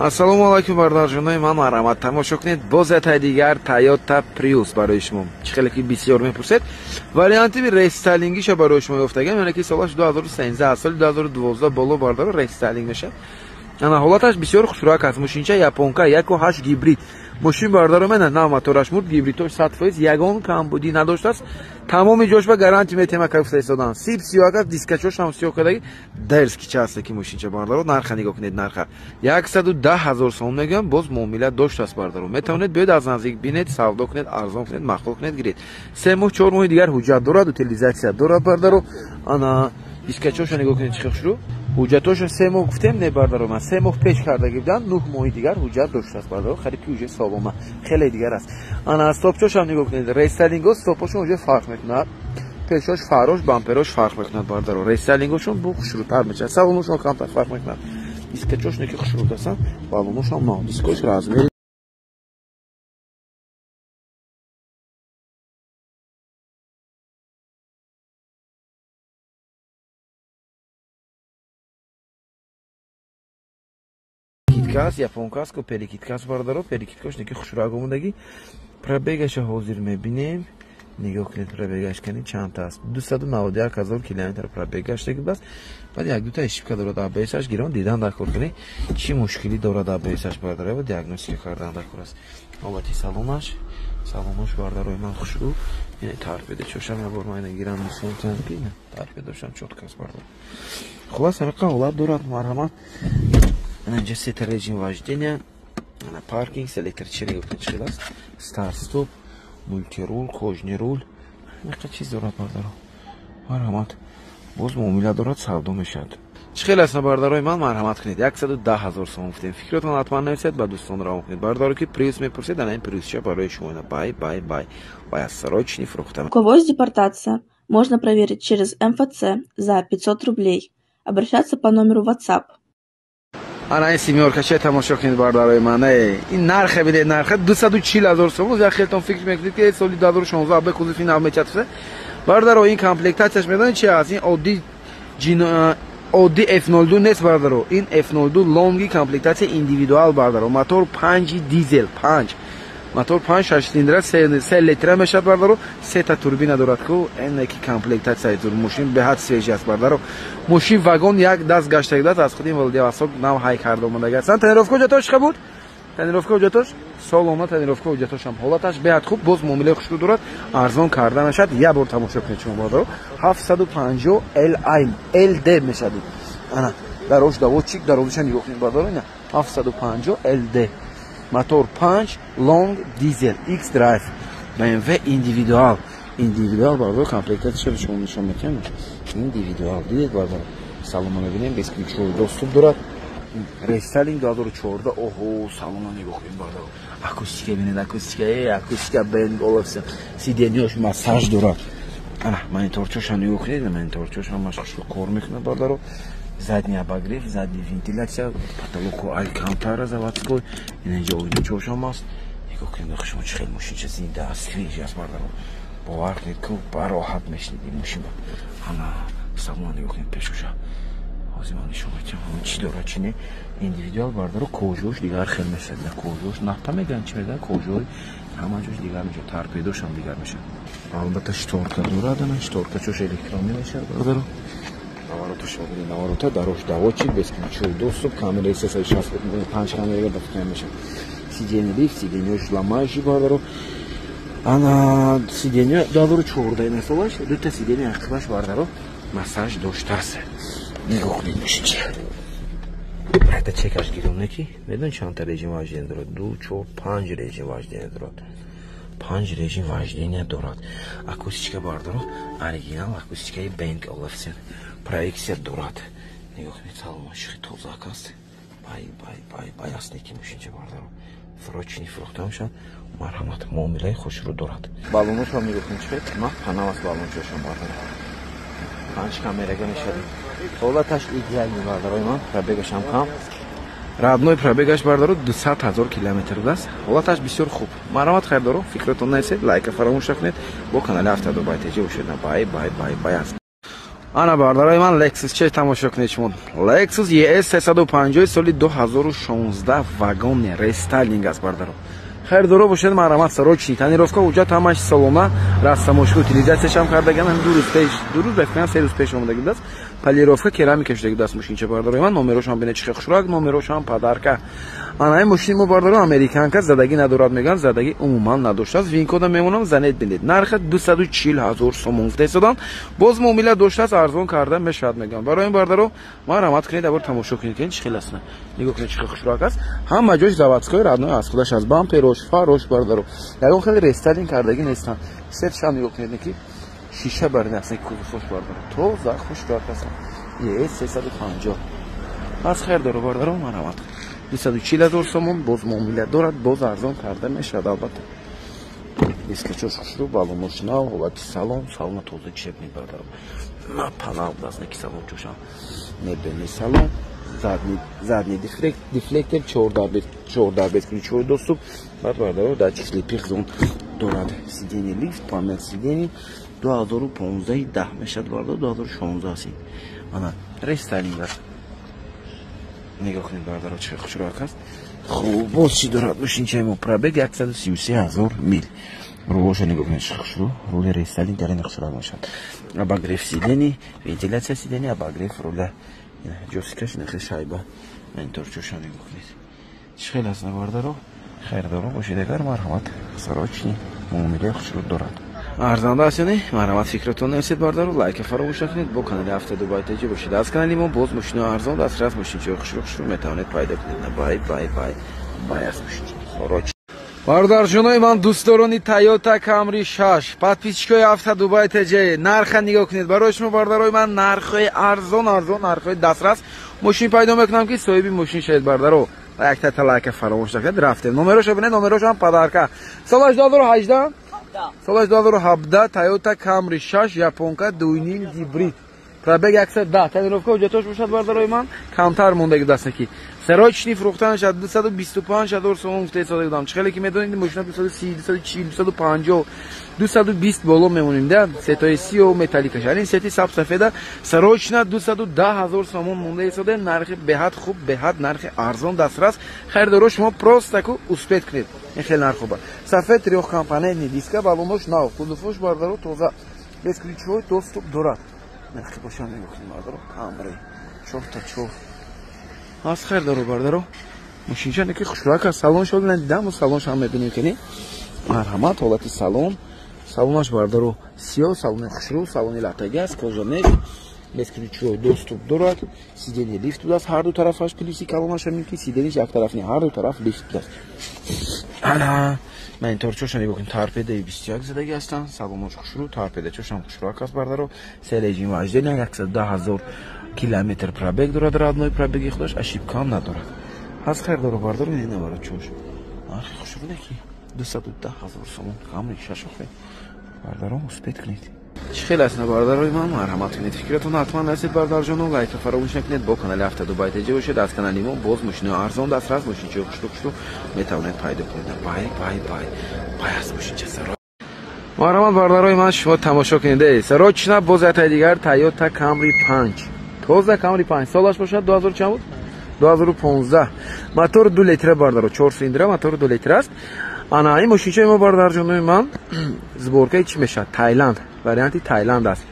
Ассалому алайкум бародарҷонои ман, марҳамат тамошо кунед. Боз ятай дигар Toyota Prius барои шумо. Чӣ хеле ки бисёр мепурсед. Варианти рестайлингиша барои шумо ёфтагам, яъне ки солаш 2013 аз соли 2012 боло бардаро рестайлинг мешавад. Ана ҳолаташ бисёр хушрӯяк аст. Мошинча японка 1.8 гибрид. Мошин бардаро мена нав мотораш мурд, гибридош 100%, ягон камбудӣ надоштааст. Тамоми ҷош ба гарантия метема кафта истодан. Сип сиёҳ аст, дискачош ҳам сиёҳ кардаги. Дерски ча аст ки мошинча бардаро, нарха нигоҳ кунед, нарха 110 ҳазор сом мегӯям, боз муомила доштааст бардаро. Метавонед биёед аз наздик бинед, савдо кунед, арзон кунед, маъқул кунед, гиред. 3 моҳ 4 моҳи дигар ҳуҷҷат дорад, утилизатсия дорад бардаро. Ана дискачоша нигоҳ кунед чӣ хушрӯ. Ҳуҷҷатоша 3 моҳ гуфтем, не бардаро, ман 3 моҳ пеш кардаги будам, 9 моҳи дигар ҳуҷҷат доштааст бардаро. Хариб ки уже солома, хеле дигар аст. Ана стопчошам нигоҳ кунед, рестайлинго стопошон уже фарқ мекунад. Пешош, фарош, бамперош фарқ мекунад бардаро. Рестайлингошон бу хушрӯтар мешавад. Салоношон камтар фарқ мекунад. Дискачош неки хушрӯт ҳастанд, балоношам нав. Дискош размери киткас, японкас, ко перекиткас бардаро, перекиткаш неки хушрӯяк омадаги. Пробегаша ҳозир мебинем. Нигоҳ кунед пробегаш кани чанд аст. 291 ҳазор километр пробегаш таги бас. Баъд як дута ошибка дорад АБС-аш, гирон дидан дар кор кунед. Чӣ мушкилӣ дорад АБС-аш бардаро, ва диагностика кардан дар кор аст. Ҳолати салонаш, салонаш бардарои ман хушрӯ. Ин торпедо чошам як бор ман гирам нишон тан ки торпедошам чётко аст бардаро. Хулас ҳамин ҳолат дорад, марҳамат. Инҷа сета режим вождения, ана паркинг, электричӣ нигоҳ аст, старт стоп, мультирул, кожный рул, ҳамин чиз дорад бардаро. Марҳамат, боз муомила дорад, савдо мешавад. Чӣ хел аст бардарои ман, марҳамат кунед. 110 ҳазор сом гуфтем. Фикротон ҳатман нависед, ба дӯстон равон кунед. Бардаро ки Prius мепурсед, ана ин Prius-ча барои шумо. Бай, бай, бай. Бай, срочный фрукта. У кого есть депортация, можно проверить через МФЦ за 500 рублей. Обращаться по номеру WhatsApp. Ана ин семёрка ча тамошо кунед бардарои ман. Ин нархе бидед, нархе 240 ҳазор сом. Як хелтон фикр мекунед ки соли 2016 бе кузов ин мечатфе. Бардаро ин комплектатсияш медонед чи аст? Ин оддӣ оддӣ F02 нест бардаро. Ин F02 лонги комплектатсия индивидуал бардаро. Мотор 5 дизел 5. Мотор 5 6 цилиндра 3 литра мешавад бардаро. 3 та турбина дорад ку. Ин ки комплектатсияи зур мошин беҳад свежий аст бардаро. Мошин вагон як даст гаштагидаст, аз худи Владивосток нав ҳай карда омадаги ҳастанд. Тонировка ҳуҷҷатош чӣ буд? Тонировка ҳуҷҷатош солона, тонировка ҳуҷҷатош ҳам ҳолаташ беҳад хуб, боз муомилаи хушрӯ дорад, арзон карда мешавад. Як бор тамошо кунед шумо бардаро. 750 Li LD мешавад. Ана дарош даводчик, дарозиша нигоҳ кунед бардаро, ина 750 LD. Мотор 5 long diesel X Drive BMW индивидуал. Индивидуал бардаро, комплектатсияшро шумо нишон медиҳам. Индивидуал дидед бардаро. Салонро мебинем, бесключевой доступ дорад. Рестайлинг 2014. Оҳо, салонро нигоҳ кунед бардаро. Акустика бинед, акустика, акустика Bang Olufsen. Сиденьяш массаж дорад. Ана мониторчоша нигоҳ кунед, мониторчош ҳамаш хушрӯ кор мекунад бардаро. Задний обогрев, задний вентиляция, потолок алькантара заводской. Инҷа оиначошам аст. Нигоҳ кунед, шумо чӣ хел мошинча зинда аст, свежий аст бардаро. Бовар кунед, ки бароҳат мешинед ин мошин. Ана салон нигоҳ кунед пешоша. Ҳозир ман нишон медиҳам чӣ дорад, чӣ не. Индивидуал бардаро, кожош дигар хел мешавад. Кожош напа мегӯянд, чӣ мегӯянд, кожои ҳама ҷош дигар мешавад, торпедошам дигар мешавад. Албатта шторка дорад, ана шторкачош электронӣ мешавад бардаро. Наворота шумо бинед, наворота дарош даводчик, бесключевой доступ, камераи 365 камера ба фикр мешавад. Сиденье лифт, сиденьеш ламающий бардаро. Ана сиденье 2014 ина солаш, дута сиденье ақибаш бардаро массаж доштааст. Нигоҳ кунед мошинча. Якта чекаш гирём не ки медонед чандта режим вождения дорад? 2, 4, 5 режим вождения дорад. 5 режим вождения дорад. Акустика бардаро, оригинал акустикаи Bang Olufsen. Проекция дорад. Нигоҳ кунед, салонаш хеле тозак аст. Бай, бай, бай, бай аст неки мошинча бардаро. Срочный фурӯхта мешавад. Марҳамат, муомилаи хушрӯ дорад. Балоношро нигоҳ кунед чӣ хел? Ман панав аст балончошон бардаро. 5 камерага мешавад. Ҳолаташ идеални бардарои ман, пробегашам кам. Родной пробегаш бардаро 200 ҳазор километр будааст. Ҳолаташ бисёр хуб. Марҳамат хайрдоро, фикротон нависед, лайка фаромӯш накунед. Бо канали Автодубай ТЖ бошед. Бай, бай, бай, бай аст. Ана бародарои ман, Lexus че тамошо кунед шумо. Lexus ES 350 соли 2016, вагони рестайлинг аст, бародаро. Хайрдоро бошед, марҳамат, срочный. Тонировка, ҳуҷҷат ҳамаш салона, растаможка, утилизатсияшам кардаган 2 рӯз пеш, 2 рӯз бефикрам, 3 рӯз пеш омадаги будааст. Полировка, керамика шудаги будааст мошинча, бародарои ман. Номерошам бинед, чӣ хел хушрак, номерошам подарка. Ана ин мошини мо, бародаро, американка, задагӣ надорад мегӯянд, задагӣ умуман надоштааст. ВИН-кода мемонам, занед, бинед. Нарха 240 ҳазор сомон гуфта истоданд, боз муомила доштааст, арзон карда мешавад мегӯянд. Барои ин, бародаро, марҳамат кунед, абор тамошо кунед, ки чӣ хел аст. Нигоҳ кунед, чӣ хел хушрак аст. Ҳама ҷош заводской, родной аз худаш аст. Бамперош, фарош, бародаро, ягон хеле рестайлинг кардагӣ нестанд. Сетшам нигоҳ кунед, ки шиша барин аст, кузовош, бародаро, тоза, хушрак аст. ЕС 350 аз хайр доро, бародаро, марҳамат. 240 ҳазор сомон, боз муомила дорад, боз арзон карда мешавад албатта. Дискачош хушрӯ, балонош нав, ҳолати салон, салона тоза чебни, бародаро. На панав будааст, ки салон чошам. Мебели салон, задний дефлектор, 14 бесключевой доступ, баъд, бародаро, датчик слепых зон дорад. Сиденье лифт, память сидений, 2015 10 мешавад, бародаро, 2016 аст. Ана рестайлинг аст. Нигоҳ кунед, бародаро, чӣ хушрӯак аст. Хуб, боз чӣ дорад мошинчаи мо? Пробег 133 ҳазор мил. Рулоша нигоҳ кунед, чӣ хушрӯ, рули рестайлинг дарин хушрӯак мешавад. Обогрев сидений, вентиляция сидений, обогрев руля, ҷойстикаш нахе шайба, инторчоша нигоҳ кунед, чӣ хел аст, бародаро. Хайрдоро бошед, агар марҳамат, срочный, муомилаи хушрӯ дорад. Арзанда аст ё не? Марҳамат, фикратон нависед, бародаро, лайка фаромӯш накунед, бо канали ҳафта Дубай теҷи бошед. Аз канали мо боз мошинои арзон, дастрас, мошинчаҳои хушрӯ хушрӯ метавонед пайдо кунед. Бай, бай, бай, бай аст мошинча. Бародарҷонои ман, дӯстдорони Тойота Камри 6, подписчикои ҳафта Дубай ТЖ, нарха нигоҳ кунед. Барои шумо, бародарои ман, нархҳои арзон арзон, нархҳои дастрас мошин пайдо мекунам, ки соҳиби мошин шавед, бардаро. Якта лайка фаромӯш накунед. Рафтем, номероша бинед, номерошам подарка. Солаш 2018, солаш 2017, Тойота Камри 6, японка, 2,5 гибрид, пробег 110, тонировка, ҳуҷҷатош бошад, бародарои ман, камтар мондаги дастаки. Срочный фурӯхта мешавад, 225 ҳазор сомон гуфта истода будам. Чӣ хеле ки медонед, мошина 230, 240, 250, 220 боло мемонем да, сетои сиё металликаш. Ин сети саб сафеда срочно 210 ҳазор сомон монда истода, нархи беҳад хуб, беҳад нархи арзон, дастрас. Харидоро, шумо просто ку успеть кунед. Ин хеле нарх хуба. Сафед, трёхкомпонентный диска, балонош нав, кузовош, бардаро, тоза. Бесключевой доступ дорад. Нархи бошам нигоҳ кунед, бардаро, Камри. Чорта чор. Аз хайр даро, бардаро, мошинча неки хушрак аст. Салон шо надидам, салонш ҳам мебинем кини. Марҳамат, ҳолати салон, салонаш, бардаро, сиё, салони хушрӯ, салони латаги аст, кожа нест, бесключевой доступ дорад, сиденье лифт будааст ҳар ду тарафаш. Плюси калонаш ҳамин, ки сиденьеш як тараф не, ҳар ду тараф лифт будааст. Ана ман торчоша нигоҳ кунед, торпедаи 21 задаги ҳастанд, салонош хушрӯ, торпедачошам хушрӯак аст, бардаро. Се режим вождения, 110 ҳазор километр пробег дорад, родной пробеги худаш, ошибкаам надорад. Аз хайр доро, бардаро, ин навара чош. Нархи хушрӯ неки, 210 ҳазор сомон Камри шашохе. Бардаро, успеть кунед. Чӣ хел аст, бародарои ман? Марҳамат кунед, фикратон ҳатман нависед, бародарҷоно, лайка фаромӯш накунед, бо канали ҳафта Дубай теҷа бошед. Аз канали мо боз мошинои арзон, дастрас, мошинчаи хушрӯ хушрӯ метавонед пайдо кунед. Бай, бай, бай, бай аст мошинча. Марҳамат, бародарои ман, шумо тамошо кунед. Срочно боз яктаи дигар Тойота Камри 5, тоза Камри 5, солаш бошад 2000 чанд буд? 2015, мотор 2 литра, бардаро, 4 цилиндра, мотор 2 литр аст. Ана ин мошинчаи мо, бародарҷонои ман, сборкаи чӣ мешавад? Тайланд, варианти Тайланд аст.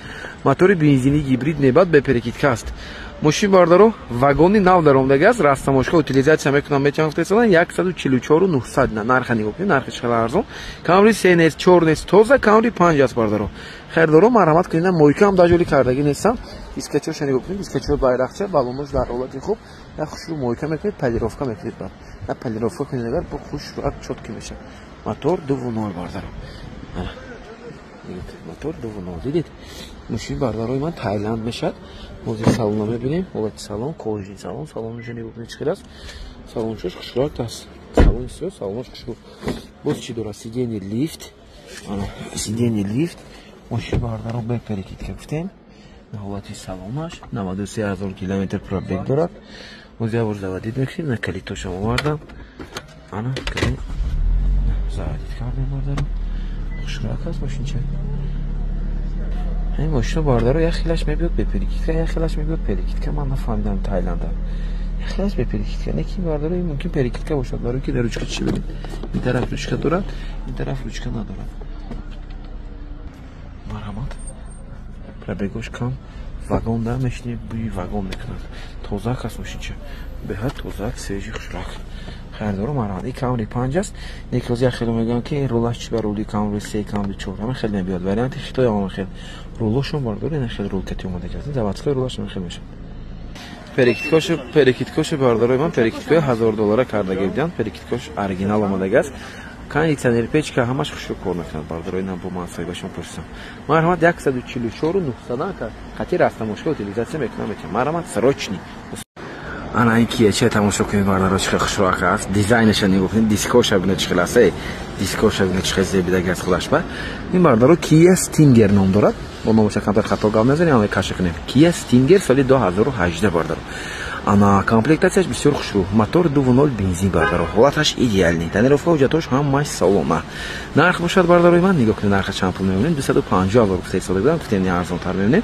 Мотори бензини гибрид мебад, беперекидка аст. Мошин, бардаро, вагони нав даромдаги аст, растаможка, утилизатсия мекунам, метавонам гуфта, 144 900 нарха нигоҳ кунед, нархи чӣ қадар арзон. Камри се нест, чор нест, тоза Камри 5 аст, бардаро. Хайрдоро, марҳамат кунед, мойка ҳам даҷоли кардагӣ нестам. Дискачоша нигоҳ кунед, дискачо байрақча, балонош дар ҳолати хуб. Як хушрӯ мойка мекунед, полировка мекунед, баъд на полировка кунед, агар бо хушрӯ чёткий мешавад. Мотор 2,0, бардаро, мотор 2,0, дидед. Мошин, бардарои ман, Тайланд мешавад. Ҳозир салона мебинем, ҳолати салон, кожаный салон, салонашо нигоҳ кунед, чӣ хел аст. Салончош хушрӯак аст, салони сиё, салонош хушрӯ. Боз чӣ дорад? Сиденье лифт, сиденье лифт. Мошин, бардаро, беперекидка гуфтем. Ҳолати салонаш, 93 ҳазор километр пробег дорад. Боз як бор заводить мекунем, на калитошам овардам, ана заводить кардем, бардаро, хушрӯак аст мошинча. Ин мошино бародаро як хелаш мебиёд бе перекидка, як хелаш мебиёд перекидка. Ман нафаҳмидам Таиланда. Як хелаш бе перекидка. Не ки бародаро ин мумкин перекидка бошад, барои ки дар ручка чӣ бинед. Ин тараф ручка дорад, ин тараф ручка надорад. Марҳамат. Пробегош кам. Вагон да мешини, бӯи вагон мекунад. Тозак аст мошинча. Беҳад тозак, свежий, хушрак. Хайрдоро марҳамат. Ин Камри 5 аст. Некоз як хело мегӯям ки ин рулаш чи ба рули Камри 3, Камри 4 ҳама хел мебиёд. Варианти Хитой ҳама хел. Рулошон бардор ин хел рул кати омада аст. Заводской рулаш ҳама хел мешавад. Перекидкош бардорои ман перекидкои $1000 кардаги буданд. Перекидкош оригинал омадаги аст. Кондиционер, печка ҳамаш хушрӯ кор мекунад. Бардорои нам бо ман соҳибашон пурсам. Марҳамат 144 900 қати растамошка утилизация мекунам метавонам. Марҳамат срочный. Ана ин Кия ча тамошо кунед бародаро, чӣ хел хушрӯ аст. Дизайнеша нигоҳ кунед, дискоша бинед чӣ хел аст. Дискоша бинед чӣ хел зебидаги аст худаш ба. Ин бародаро Kia Stinger ном дорад. Бо номаша камтар хато гап назанем, ама каша кунем. Kia Stinger соли 2018 бародаро. Ана комплектацияш бисёр хушрӯ. Мотор 2.0 бензин бародаро. Ҳолаташ идеальный. Тонировка ҳуҷҷатош ҳамааш салома. Нарх бошад бародарои ман, нигоҳ кунед нарха чанд пул мемонем. 250 ҳазор гуфта истода будам, гуфтем не арзонтар мемонем.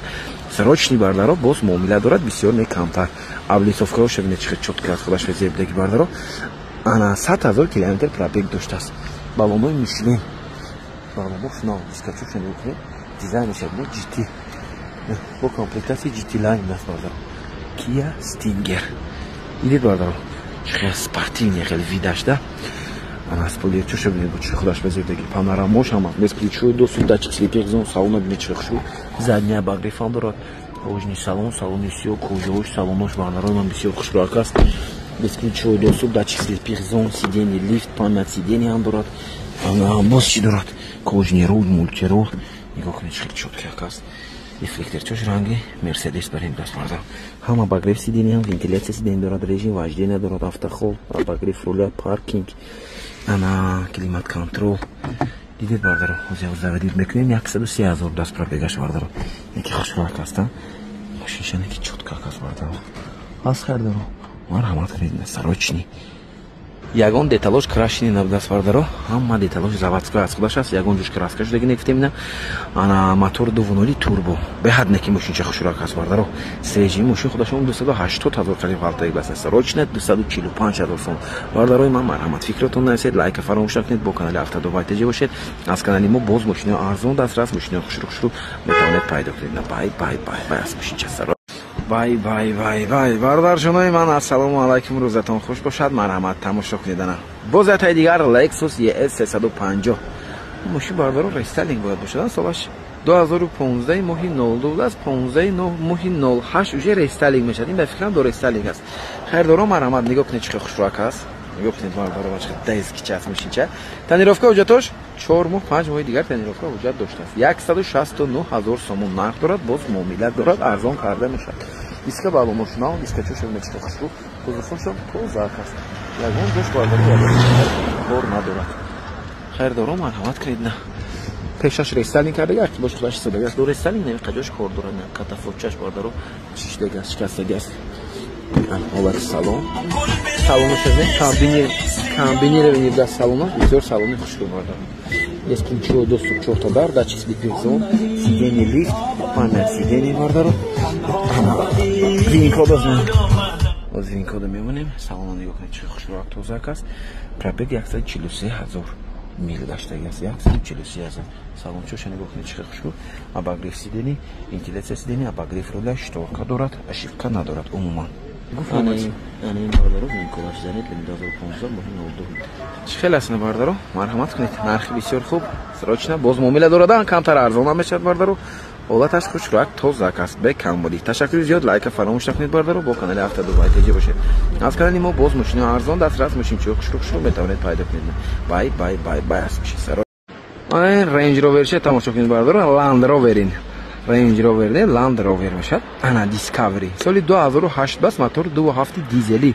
Срочный бародаро боз муомила дорад, бисёр не камтар. Облицовкаҳоша бинед чӣ хел чётко аст, худаш зебидаги бародаро. Ана 100 ҳазор километр пробег доштааст. Баллонҳои Мишлен. Баллонҳош нав, дискачоша нигоҳ кунед. Дизайнеша бинед GT. Бо комплектатсияи GT Line аст бародаро. Kia Stinger. Идед бародаро, чӣ хел спортивный хел видаш да. Ана спойлерчоша бинед бо чӣ худаш ба зебидаги. Панорамош ҳам аст. Бесключевой доступ, датчик слепых зон, салона бинед чӣ хушрӯ. Задний обогрев ҳам дорад. Кожаный салон, салони сиёҳ, кожаош, салонош бародарои ман бисёр хушрӯак аст. Бесключевой доступ, датчик слепых зон, сиденье, лифт, память сиденье ҳам дорад. Ана боз чӣ дорад? Кожаный руль, мультируль. Нигоҳ кунед чӣ хел чётко аст. Дефлекторчош ранги Мерседес барем даст бардар. Ҳам обогрев сиденье, ҳам вентиляция сиденье дорад, режим вождения дорад, автохолд, обогрев руля, паркинг, ана климат контрол. Дидед бардаро, ҳозир заводить мекунем 103 ҳазор даст пробегаш бардаро. Яки хушрӯак аст, мошиншане ки чётко аст бардаро. Аз хайрдаро, марҳамат кунед, срочный. Ягон деталош крашеный набудааст бардаро, ҳама деталош заводской аз худаш аст, ягон ҷош краска шудаги негуфтем ина. Ана мотор 2.0 турбо. Беҳад неки мошинча хушрӯак аст бардаро. Свежий мошин худашон 280 ҳазор қариб ғалтаги баст. Срочно 245 ҳазор сом. Бардарои ман марҳамат, фикротон нависед, лайка фаромӯш накунед, бо канали Автодубай ТЖ бошед. Аз канали мо боз мошинои арзон дастрас, мошинои хушрӯ хушрӯ метавонед пайдо кунед. Бай бай бай бай аз мошинча саро. Бай бай бай бай бародарҷонои ман, ассалому алайкум, рӯзатон хуш бошад. Марҳамат тамошо кунед ана. Боз ятаи дигар Lexus ES 350. Мошин бародаро рестайлинг бояд бошад. Солаш 2015 моҳи 02 аст, 15 моҳи 08 уже рестайлинг мешавад. Ин ба фикрам до рестайлинг аст. Хайрдоро марҳамат, нигоҳ кунед чӣ хел хушрӯак аст. Нигоҳ кунед бародаро чӣ хел дайскича аст мошинча. Тонировка ҳуҷҷатош 4 моҳ 5 моҳи дигар тонировка ҳуҷҷат доштааст. 169 ҳазор сомон нарх дорад, боз муомила дорад, арзон карда мешавад. Диска баллоношунав, дискачоша бинед чӣ хел хушрӯ, кузовшон тоза аст. Ягон ҷош бародаро ягон кор надорад. Хайрдоро марҳамат кунед на. Пешаш рестайлинг кардаги, акибош худаш истодаги аст. До рестайлинг не қаҷош кор дорад, на катафотчаш бародаро чишдаги аст, шикастаги аст. Ҳолати салон. Салонош бинед, комбинированный да салонаш, бисёр салони хушрӯ бародаро. Бесключевой доступ, чорта дар, датчик слепых зон, сиденье лифт, память сиденье бародаро. Вин-кода знаем. Оз вин-кода мемонем. Салона нигоҳ кунед чӣ хушрӯак тозак аст. Пробег 143 ҳазор мил гаштаги аст, 143 ҳазор. Салончоша нигоҳ кунед чӣ хушрӯ. Обогрев сиденье, вентиляция сиденье, обогрев руля, шторка дорад, ошибка надорад умуман. Ана ин бародаро вин-кодаш занед 2015 моҳи 02. Чӣ хел аст бародаро? Марҳамат кунед. Нархи бисёр хуб, срочно боз муомила дорад, камтар арзон ҳам мешавад бародаро. Ҳолаташ хушрӯак тозак аст, бе камбудӣ. Ташаккури зиёд, лайка фаромӯш накунед бародаро, бо канали Автодубай ТЖ бошед. Аз канали мо боз мошинои арзон дастрас, мошинчиҳои хушрӯ хушрӯ метавонед пайдо кунед. Бай бай бай бай аст мошин саро. Range Rover ше тамошо кунед бародаро, Land Rover ин. Range Rover не, Land Rover мешавад. Ана Discovery. Соли 2008 бас, мотор 2.7 дизелӣ.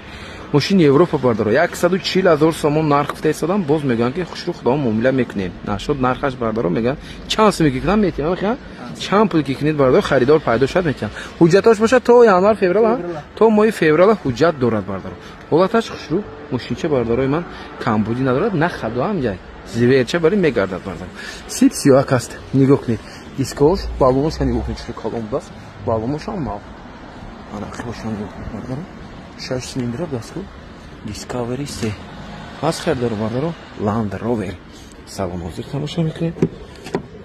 Мошини Европа бародаро 140 ҳазор сомон нарх гуфта истодам, боз мегӯянд ки хушрӯ худо муомила мекунем. Нашуд нархаш бародаро, мегӯянд чанд суме ки кунам метиҳам, мехоҳам чанд пул ки кунед бародаро, харидор пайдо шуд метиҳам. Ҳуҷҷатош бошад то январ феврал, то моҳи феврал ҳуҷҷат дорад бародаро. Ҳолаташ хушрӯ, мошинча бародарои ман камбудӣ надорад, на хадо ҳам ҷай. Зиверча бари мегардад бародаро. Сип сиёҳак аст, нигоҳ кунед. Дискош, баллоноша нигоҳ кунед, чӣ калон будааст. Баллоношам нав. Ана хибошам нигоҳ кунед, бардаро. 6 цилиндра дастгоҳ Discovery 3. Ҳаст харидоро, бардаро, Land Rover. Салон ҳозир тамошо мекунем.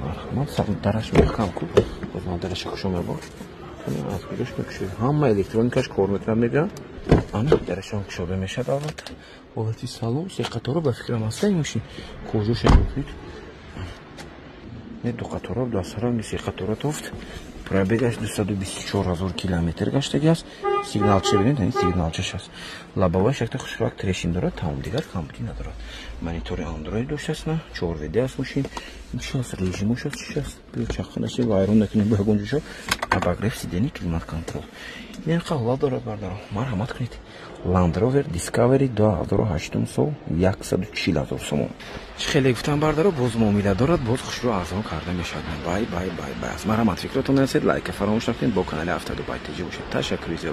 Марҳамат, салон дараш меҳкам ку. Боз ман дараша кушо мебор. Аз куҷош мекушоед? Ҳама электроникаш кор мекунад, мегӯянд. Ана дарашон кушода мешавад албатта. Ҳолати салон се қатора ба фикрам аста ин мошин. Кожоша нигоҳ кунед. Не ду қатора, дастаранги се қатора тофт. Пробегаш 224 000 километр гаштаги аст. Сигналча бинед, ин сигналчаш аст. Лобовояш якта хушрак трещин дорад, тамом, дигар камбудӣ надорад. Монитори Android доштааст, на 4 WD аст мошин. Ин чи аст? Режимош аст, чи аст? Биё чаққанаси вайрон накунем бо ягон ҷошо. Обогрев сидений, климат контроль. Ин ҳолат дорад, бардаро. Марҳамат кунед. Land Rover Discovery 2008 сол, 140 000 сомон. Чӣ хеле гуфтам, бардаро, боз муомила дорад, боз хушрӯ арзон карда мешавад. Бай бай бай бай. Марҳамат, фикротон нарасед, лайка фаромӯш накунед, бо канали 72 Бай ТЖ бошед. Ташаккури зиёд.